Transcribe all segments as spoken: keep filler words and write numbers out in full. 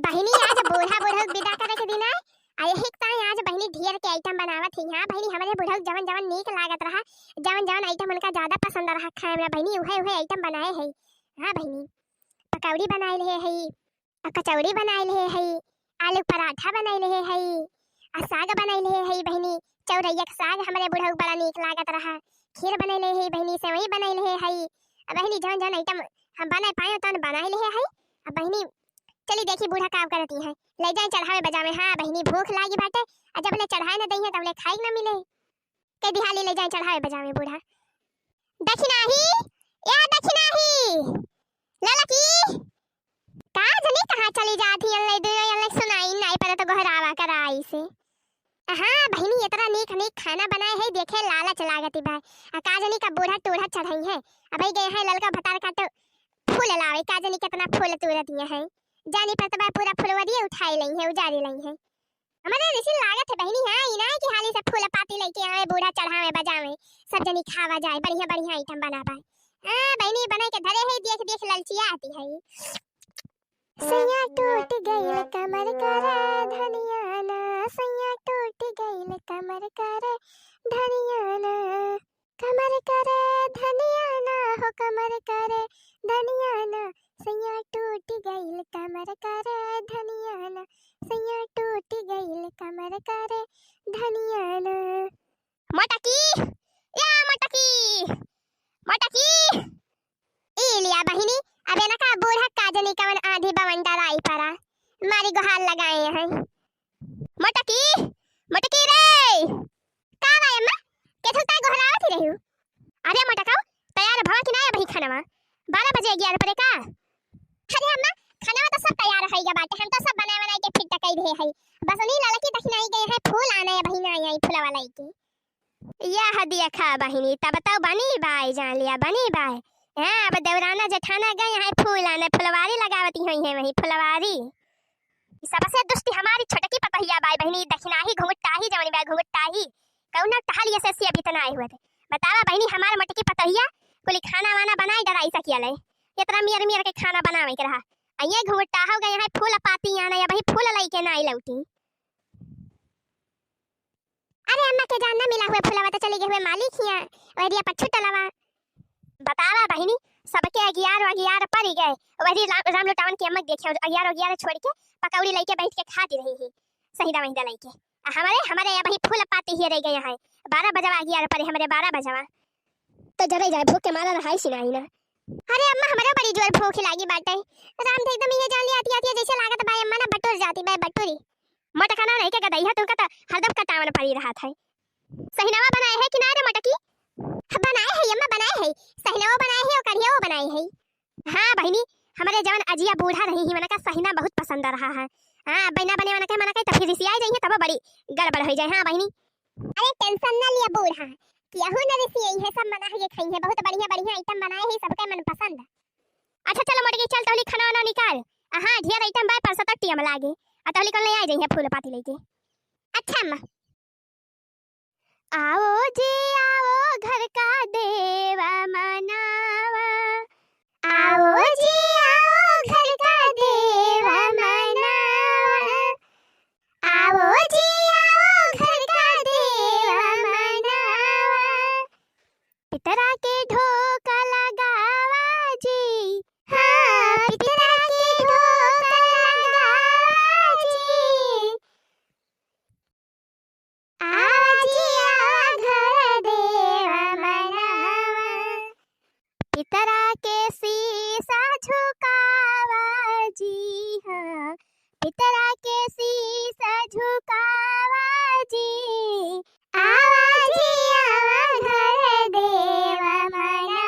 बहिनी, आज बूढ़ा बुढ़ऊ क बिदा करे के दिन आए, आ यही ताई आज बहिनी ढेर के item बनावत ही। हाँ बहिनी, हमरे बुढ़ऊ क जवन जवन नीक लागत रहा, जवन जवन item उनका ज्यादा पसंद रहा खाए में, बहिनी उहे उहे item बनाए है। हाँ बहिनी, पकौड़ी बनाए लिहे है, आ कचौड़ी बनाए लिहे है, आलू पराठा बनाए लिहे है, आ साग बनाए लिहे है बहिनी, चौरैया क साग हमरे बुढ़ऊ क बड़ा नीक लागत रहा, खीर बनाए लिहे है बहिनी, सेवई बनाए लिहे है। आ बहिनी, जवन जवन item हम बनाए पाए तवन बनाए लिहे है। आ बहिनी, चली देखी बूढ़ा का करती है, ले जाए चढ़ावे बजावे। हाँ बहिनी, भूख लागी बाटे, आ जब ले चढ़ाए न दई है तब ले खाए न मिले। के दिहाली ले जाए चढ़ावे बजावे बूढ़ा। दखिनाही, या दखिनाही, ललकी, का जनी कहाँ चली जात ही, अल्ले दुनो अल्ले सुनाई नाई पड़त गोहरावा कराई से। हाँ बहिनी, इतना नीक नीक खाना बनाए है, देखे लालच लागत बा। आ का जनी का बूढ़ा टूढ़ा चढ़ई है, अबही गए है ललका भतार का तो फूल लावे, का जनी कितना फूल तूर दिए है, जानी पड़त बा पूरा फुलवरिये उठाए लई है, उजारे लई है। हमरे जैसे लागत है बहिनी, हाँ, ई नाई कि हाली से फूल पाती लेके आवे, बूढ़ा चढ़ावे बजावे, सब जनी खावा जाए, बढ़िया बढ़िया item बना पाए। हाँ बहिनी, बनाए के धरे है, देख देख ललचिया आती है। सैया टूट गइल कमर करे धनिया ना, सैया टूट गइल कमर करे धनिया ना, कमर करे धनिया ना हो, कमर करे धनिया ना, सैया टूट गइल कमर करे धनिया ना, सैया टूट गइल कमर करे धनिया ना। मोटकी, या मोटकी, मोटकी। ई लिया बहिनी, अबे ना का बूढ़ा का जनी कवन आंधी बवंडर आई परा, मारी गोहार लगाए हैं। मोटकी, मोटकी रे। का बा अम्मा? केथू ता गोहरावत ही रही हूँ। अरे मोटकाऊ, तैयार भवा कि ना अबही खानवा? बारह बजे ग्यारह परे का? अरे अम्मा, खानवा तो सब तैयार है गा बाटे, हम तो सब बनाए बनाए के फिट कई दे है। बस उन्हीं ललकी दखिनाई गए हैं, फूल आने अबही ना आई फुलवा लाई के। यह देखा बहिनी, तब तो बनी बाय, जान लिया बनी बाय। हाँ, अब देवराना जेठाना गए हैं फूल आने, फुलवारी लगावती हुई है वही फुलवारी। सबसे दुष्टी हमारी छोटकी पतोहिया बाय बहिनी, दखिनाही घुंघटाही जवनी बाय घुंघटाही, कौनो टहलिया से सिया बितना आए हुए थे। बतावा बहिनी, हमार मोटकी पतोहिया कुली खाना वाना बनाए डराई सकिया ले, इतना मियर मियर के खाना बनावे के रहा। आ ये घुंघटाहो गए हैं फूल पाती आने, अबही फूल लई के ना आई लौटी। अरे अम्मा के जान ना मिला हुए फुलवा तो चली गए हुए मालिक हिया, वहरिया पच्छू टलवा। बतावा बहिनी, सबके अगियार अगियार पड़ गए, वहरी राम, राम लुटावन की अम्मा के देखे अगियार अगियार छोड़ के पकौड़ी लेके बैठ के खाती रही ही, सहीदा वहीदा लेके। आ हमारे, हमारे अबही फूल पाती ही रह गए हैं, बारह बजवा अगियार पड़े हमरे, बारह बजवा। तो जरे जाए, भूख के मारा रहाई सिनाई ना। अरे अम्मा, हमरो बड़ी जोर भूख लागी बाटे। राम तो एकदम ये जान लिया आती आती जैसे लागत बा अम्मा ना बटुर जाती बा बटुरी। मोटकना नहीं के गदई है, तुमका तो हरदम कटावन पड़ी रहा था। सहिनवा बनाए है कि ना रे मोटकी? हाँ, बनाए है अम्मा, बनाए है। सहिनवा बनाए है और कढ़िया वो बनाए है। हाँ बहिनी, हमरे जवन अजिया बूढ़ा रही ही, वनका सहिना बहुत पसंद रहा है। हाँ, अब ना बने वनके, वनके तो फिर रिसियाई जाइए, तब बड़ी गड़बड़ हो जाए। हाँ बहिनी। अरे tension ना लिया बूढ़ा, केहू न रिसियाई है, सब मना है खाई है, बहुत बढ़िया बढ़िया item बनाए है, सबके मन पसंद। अच्छा चलो मोटकी, चल तोहली खाना वाना निकाल। आ हाँ, ढेर item बाय, परसों तक टियम लागे। आ तोहली कल नहीं आ जाइए फूल पाती लेके। अच्छा अम्मा। आओ जी आओ, घर का देवा मनावा। आओ जी आओ, घर का देवा मनावा। आओ जी आओ, घर का देवा मनावा। पितरा के ढोक लगावा जी। हाँ, पितरा के ढोक लगावा जी। आवा जी आवा, घर देवा मनावा। पितरा के शीश झुकावा जी, हाँ, पितरा के शीश झुकावा जी। आवा जी आवा, घर देवा मनावा।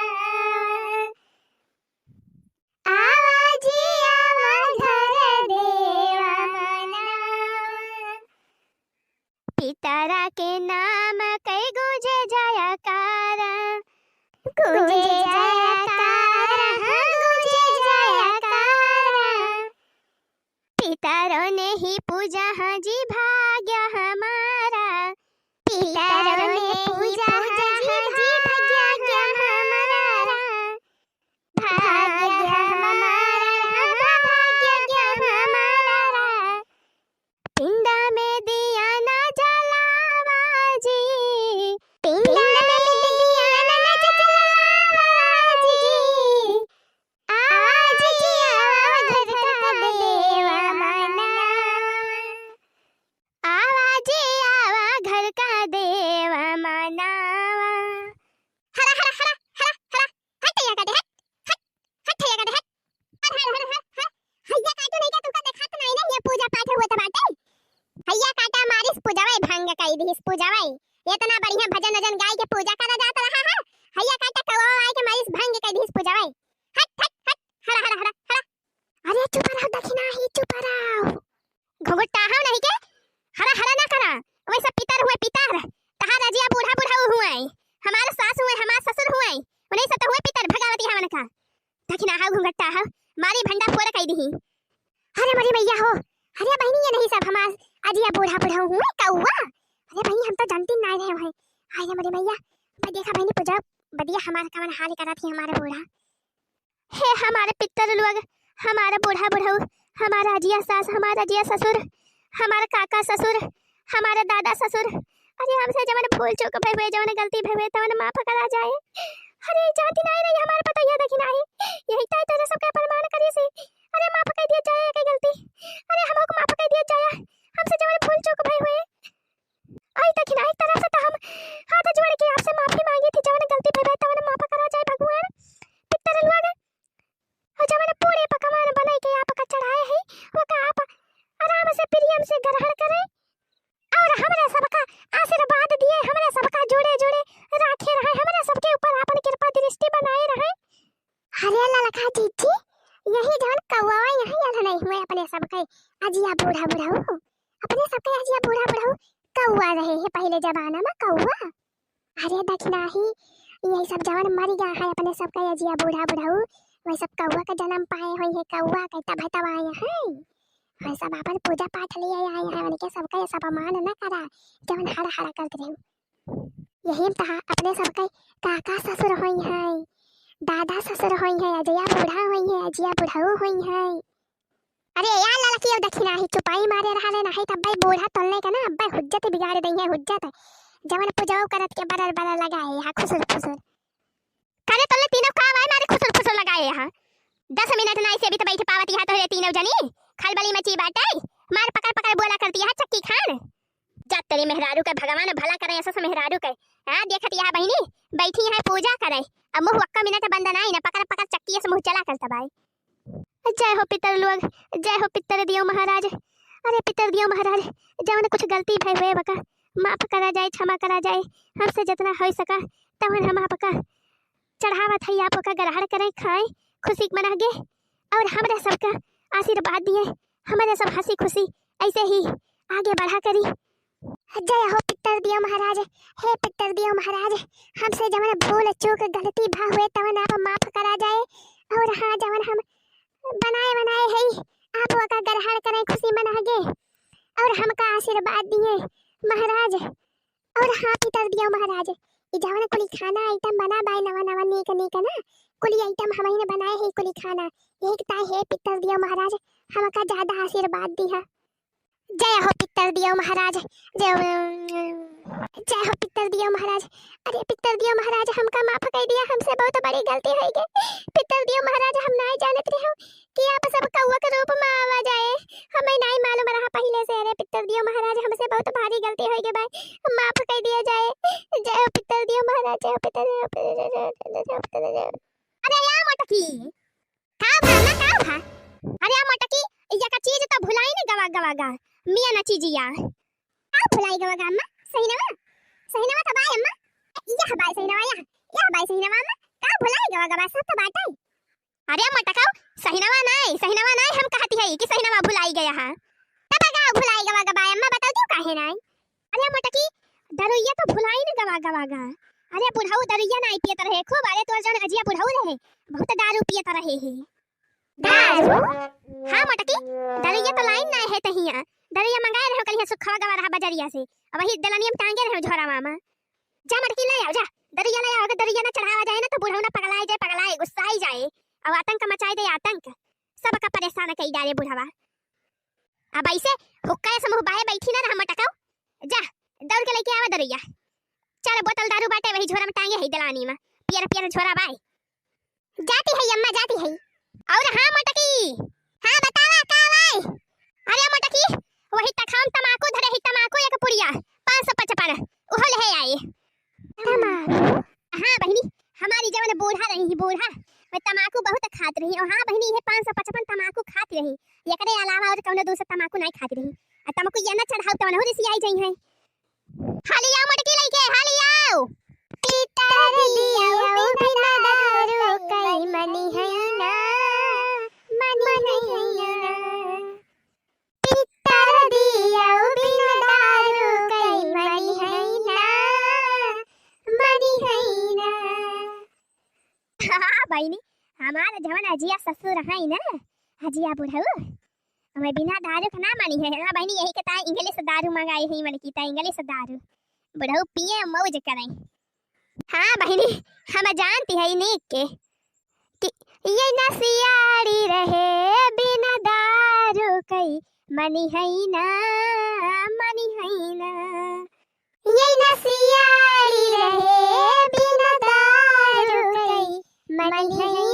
आवा जी आवा, घर देवा मनावा। पितरा के नाम के गूंजे जयकारा, गूंजे जयकारा, हाँ, गूंजे जयकारा। पितरों ने ही पूजा हाँ जी भाग्य हमारा, पितरों ने पूजा हाँ जी भाग्य हमारा। भाग्य हमारा, भाग्य हमारा। अरे बहिनी, ये नहीं सब हमार अजिया बूढ़ा बुढ़ऊ हुए कौआ। अरे बहिनी, हम तो जानती नाहीं रहे हैं। हाय रे मोरे मैया, अब देखा बहिनी पूजा बदिया हमार कवन हाल करत ही हमारे बूढ़ा। हे हमारे पितर लोग, हमारे बूढ़ा बुढ़ऊ, हमारे अजिया सास, हमारे अजिया ससुर, हमारे काका ससुर, हमारे दादा ससुर, अरे हमसे जवन भूल चूक भई हुए, जवन गलती भई हुए, तवन माफ करा जाए। अरे जाति नाहीं रही हमारे पतोहिया दखिनाही, यही ताई तोरे सबके अपमान करी से। अरे माफ कर दिया जाए के गलती, अरे हमको माफ कर दिया जाए, हमसे जवन भूल चूक भई हुए। आई दखिनाही तरफ से तो हम हाथ जोड़ के आपसे माफी मांगी थी, जवन गलती भई हुए तवन माफ करा जाए भगवान। पितर लोग, और जवन पूरे पकवान बनाई के आपका चढ़ाए है, ओका आप आराम से प्रेम से ग्रहण करें और हमरे सबका आशीर्वाद दिए, हमरे सबका जोड़े जोड़े राखे रहे, हमरे सबके ऊपर आपन कृपा दृष्टि बनाए रहे। अरे ललका जीजी, यही जवन कौआ यहाँ आल नहीं हुए अपने सबके अजिया बूढ़ा बुढ़ऊ, अपने सबके अजिया बूढ़ा बुढ़ऊ कौआ रहे हैं पहले जमाना में कौआ। अरे दखिनाही, यही सब जवन मर गया है अपने सबके अजिया बूढ़ा बुढ़ऊ, वही सब कौआ का जन्म पाए हुई है, कौआ के तब तब आए हैं। वही सब अपन पूजा पाठ लिए आए हैं, उनके सबके सब अपमान न करा, जवन हड़ हड़ करत रहे। यही में तहा अपने सबके काका ससुर होई है, दादा ससुर होई है, अजिया बूढ़ा होई है, अजिया बुढ़ऊ होई है। अरे यार ललकी, अब दखिनाही चुपाई मारे रहा रे, नहीं तब भाई बूढ़ा तोलने का ना, अब भाई हुज्जत बिगाड़ दई है, हुज्जत। जवन पूजाओ करत के बरर बरर लगाए, हाँ, खुसुर फुसुर। करे तोले तीनों का भाई मारे खुसुर फुसुर लगाए, हाँ। दस मिनट ना इसे भी तो बैठ पावत यहाँ तोहरे तीनों जनी, खलबली मची बाटे, मार पकड़ पकड़ बोला करती है चक्की खान। जा तेरी मेहरारू के भगवान भला करे, ऐसा से मेहरारू के। हाँ, देखत यहाँ बहिनी, बैठी यहाँ पूजा करे, अब मुँह वक्का मिनट बंद ना, ना पकड़ पकड़ चक्की से मुँह चला करता भाई। जय हो पितर लोग, जय हो पितर दियो महाराज। अरे पितर दियो महाराज, जवन कुछ गलती भई हुए बका, माफ करा जाए, क्षमा करा जाए, हमसे जितना हो सका तवन हम आपका चढ़ावत है, आप ओका ग्रहण करें, खाएं, खुशी मनागे और हमरा सबका आशीर्वाद दिए, हमारे सब हंसी खुशी ऐसे ही आगे बढ़ा करी। जय हो पितर दियो महाराज, हे पितर दियो महाराज, हमसे जवन भूल चूक गलती भा हुए तवन आप माफ करा जाए, और हाँ जवन हम बनाए बनाए है आप ओका ग्रहण करें, खुशी मनागे और हमका आशीर्वाद दिए महाराज। और हाँ पितर दियो महाराज, ई जवन कुली खाना आइटम बना बाय नवा नवा नीक नीक ना, कुली आइटम हमही ने बनाए है कुली खाना, यही ताई हे पितर दियो महाराज, हमका ज्यादा आशीर्वाद दिहा। जय हो पितर दियो महाराज, जय हो, जय हो पितर दियो महाराज। अरे पितर दियो महाराज, हमका माफ कर दिया, हमसे बहुत बड़ी गलती हो गई। पितर दियो महाराज, हम नाहीं जानत रहे कि आप सब कौआ के रूप में आवा जाए, हमें नाहीं मालूम रहा पहले से। अरे पितर दियो महाराज, हमसे बहुत भारी गलती हो गई भाई, माफ कर दिया जाए। जय हो पितर दियो महाराज, जय हो पितर, जय हो पितर, जय हो पितर, जय हो पितर, जय हो पितर। अरे या मोटकी, का भा अम्मा, का भा? अरे आ मोटकी, यका चीज तो भुलाई न गवा गवा गा, मिया ना चीजिया। का भुलाई गवा गा अम्मा? सहिनवा, सहिनवा तो बाय अम्मा। यह बाय सहिनवा, यह, यह बाय सहिनवा अम्मा। का भुलाई गवा गवा, सब तो बाटे। अरे मोटकाऊ, सहिनवा नाय, सहिनवा नाय, हम कहती है कि सहिनवा भुलाई गया है। तब का भुलाई गवा गवा अम्मा, बताओ तू काहे नाय? अरे मोटकी, दरुइया तो भुलाई न गवा गवा गा। अरे बुढ़ऊ दरुइया नाय पियत रहे खूब, अरे तोर जौन अजिया बुढ़ऊ रहे, बहुत दारू पियत रहे है। दारू? हाँ मोटकी, दरुइया तो लाइन नाय है तहिया, दरुइया मंगाए रहे कलिया सुखवा गवा रहा बजरिया से, अब वही दलनिया में टांगे रहे झोरा मामा। जा मोटकी ले आओ जा, दरुइया ले आओ, अगर दरुइया ना चढ़ावा जाए ना तो बुढ़ऊ ना पगलाए जाए, पगलाए गुस्साई जाए, और आतंक मचाए दे आतंक, सबका परेशान कई डाले बुढ़वा। अब ऐसे हुक्का से मुँह बाए बैठी ना रहा मोटकाऊ। जा, दौड़ के लेके आवा दरुइया। चार बोतल दारू बाटे वही झोरा में टांगे है दलानी में। पियर पियर झोरा बाए। जाती है अम्मा, जाती है। और हाँ मोटकी। हाँ बतावा का बाए? अरे मोटकी, वही तखाम तमाकू धरे ही तमाकू एक पुड़िया, पाँच सौ पचपन, उहो ले आए। तमाकू? हाँ बहिनी, हमारी जवन बूढ़ा रही ही बूढ़ा, वह तमाकू बहुत खात रही। और हाँ बहिनी, ये पाँच सौ पचपन तमाकू खात रही, एकरे अलावा और कौनो दूसर तमाकू नहीं खात रही। आ तमाकू ये ना चढ़ाऊ तवन हो रिसियाई जाई है। हाली आओ मोटकी लइके, हाली आओ। पितर दियो बिन दारू कई मनी है ना, मनी है ना। पितर दियो बिन दारू कई मनी है ना, मनी है ना। हाँ बहिनी, हमार जवन अजिया ससुर है ना, अजिया बुढ़ऊ, मैं बिना दारू के ना मानी है। हाँ बहिनी, यही के ताई इंग्लिश दारू मंगाई है, मन की ताई इंग्लिश दारू। बुढ़ऊ पिए मौज करें। हाँ बहिनी, हम जानती है नीक के कि ये नसियाड़ी रहे बिना दारू कई मनी है ना, मनी है ना। ये नसियाड़ी रहे बिना दारू कई मनी है